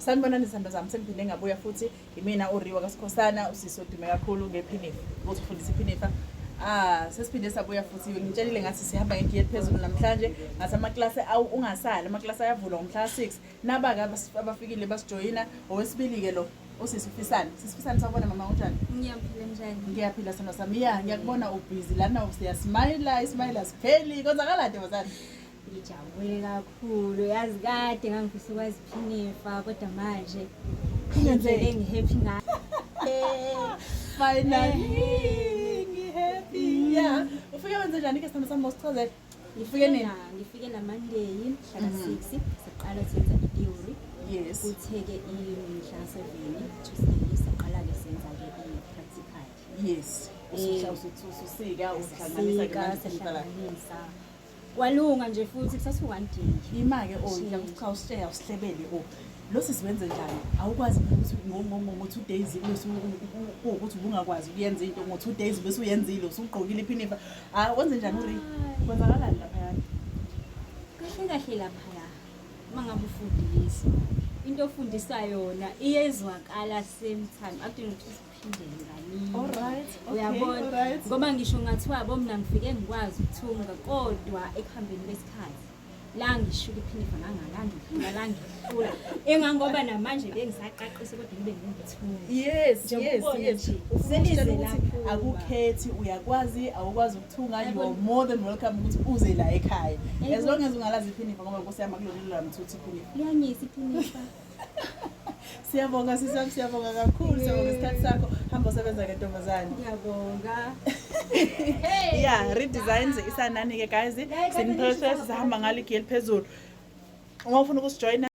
Sanibonani zithandwa zami, sengiphinde ngabuya futhi. Imina uRiwa kaSikhosana, usisi odume kakhulu ngephinifa, ukuthi ufundisa iphinifa. Ah, sesiphinde sabuya futhi. Ngitshelile ngathi sihamba ngegiya eliphezulu namhlanje, ngathi amaklasi awu ungasali, amaklasi ayavulwa ngomhla ka-6. Naba-ke abafikile basijoyina. Owesibili-ke lo, usisi uFisani. Sisi Fisani, sawubona mama, unjani? Ngiyaphila, njani? Ngiyaphila sithandwa sami. Ya, ngiyakubona ubhizi lana, siyasmayila, ismayila sipheli. Kwenzakalani, ntombazane? Ngijabule kakhulu. Yazi kade ngangifisa ukwazi iphinifa, kodwa manje Kungenzeki. indlela engi-happy ngayo. Finally, ngi-happy. Yeah. Ufike wenze njani ke, sithandwa sami, mosichazele? Ufike nini? Ngifike na Monday mhla ka-6, saqala senza i-theory. Kuthe-ke imhla ka-7, Tuesday, saqala-ke senza-ke i-practical. Ususika uhlanganisa ke Sika, manje iphinifa lakho. Sahlanganisa. Kwalunga nje futhi kusase one day. Ima-ke o, cha, usitshela, usihlebele o. Lo sisi wenze njani? Awukwazi ukuthi ngo-2 days bese kuwukuthi ubungakwazi ukuyenza into, ngo-2 days bese uyenzile, usugqokile iphinifa. Ah, wenze njani uri? Kwenzakalani laphayana? Kahle kahle laphaya, uma ngabe ufundisa into ofundisa yona iyezwakala same time, akudingi ukuthi usiphindele kaningi. Uyabona? Ngoba ngisho ngathiwa bo mina ngifike ngikwazi ukuthunga, kodwa ekuhambeni kwesikhathi la ngishuka iphinifa ngangalangihlula langihlula engangoba namanje bengisaqaqisa, kodwa ngibe ngingithunga. Njengoba ubona nje, Ufuna selize ukutshela ukuthi laphuma. akukhethi, uyakwazi, awukwazi ukuthunga, you are more than welcome ukuthi uze la ekhaya. As long as ungalazi iphinifa, ngoba Nkosi yami, akulona lamthutha iphinifa. Liyanyisa iphinifa. Siyabonga sisami, siyabonga kakhulu, siyabonga isikhathi sakho. Hamba usebenza ke, ntombazane. Ngiyabonga. Yeah, redesigns isanani ke guys. Siniphethe, sihamba ngalo igiya eliphezulu. Uma ufuna ukusijoyina